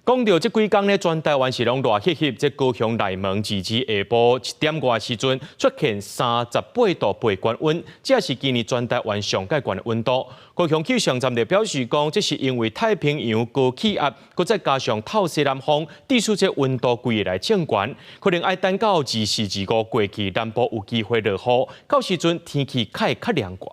講到這幾工呢，全台灣是攏熱翕翕，這高雄內門截至下晡1點外時陣出現38.8度高溫，這是今年全台灣上蓋懸的溫度。高雄氣象站就表示講，這是因為太平洋高氣壓，閣再加上透西南風，致使這溫度規下來升懸，可能愛等到24、25過去，南部有機會落雨，到時陣天氣較會較涼快。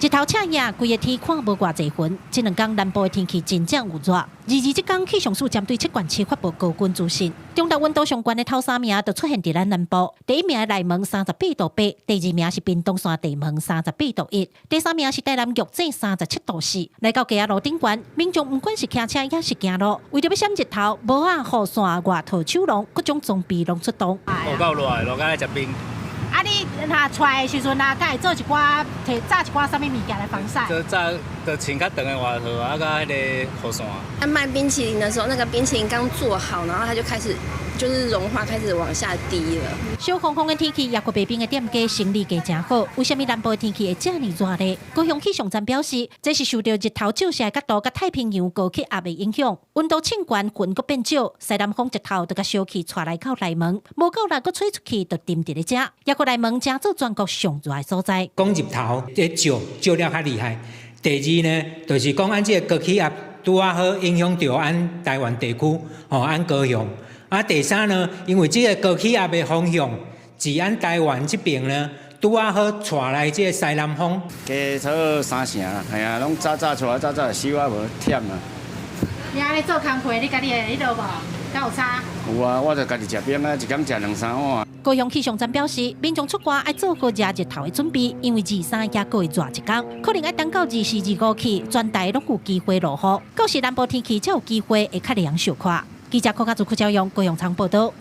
日頭赤炎，規个天看無偌濟雲。這兩工南部的天氣真正有熱。22這工氣象署針對七縣市發布高溫資訊，中晝溫度上懸的頭三名就出現佇咱南部。第一名的內門38.8度，第二名是屏東山地門38.1度，第三名是台南玉井37.4度。來到街仔路頂懸，民眾毋管是騎車抑是行路，為著欲閃日頭，帽仔、雨傘、外套、手籠，各種裝備攏出動。有夠熱，熱甲來食冰。啊，你若出來的時陣啊，敢會做一寡，提紮一寡啥物物件來防曬？就紮，就穿較長的外套啊，佮彼个雨傘。在賣冰淇淋的時候，那個冰淇淋剛做好，然後它就開始就是融化，開始往下滴了。燒烘烘的天氣，抑閣賣冰的店家生意加誠好。為啥物南部的天氣會遮爾熱呢？高雄氣象站表示，這是受著日頭照射的角度佮太平洋高氣壓的影響，溫度升懸，雲閣變少，西南風一透就共燒氣帶來到內門，無夠熱閣吹出去，就沉佇咧遮。抑閣內門成做全國上熱的所在。講日頭咧照照了較厲害。第二呢，就是講按這個高氣壓拄仔好影響著按台灣地區，吼，按高雄。啊，第三呢，因為這個高氣壓的方向，自按台灣這邊呢，拄仔好帶來這個西南風。加差不多三成啦，係啊，攏早早出來，早早收啊，無忝啊。你按呢做工課，你家己會彼落無？敢有差？有啊，我就家己食冰啊，一工食兩三碗。高雄氣象站表示，民眾出外愛做好遮日頭的準備，因為二三猶閣會熱一工，可能愛等到24、25去，全台攏有機會落雨。到時南部天氣才有機會會較涼小可。記者柯家祖、柯昭陽高雄場報道。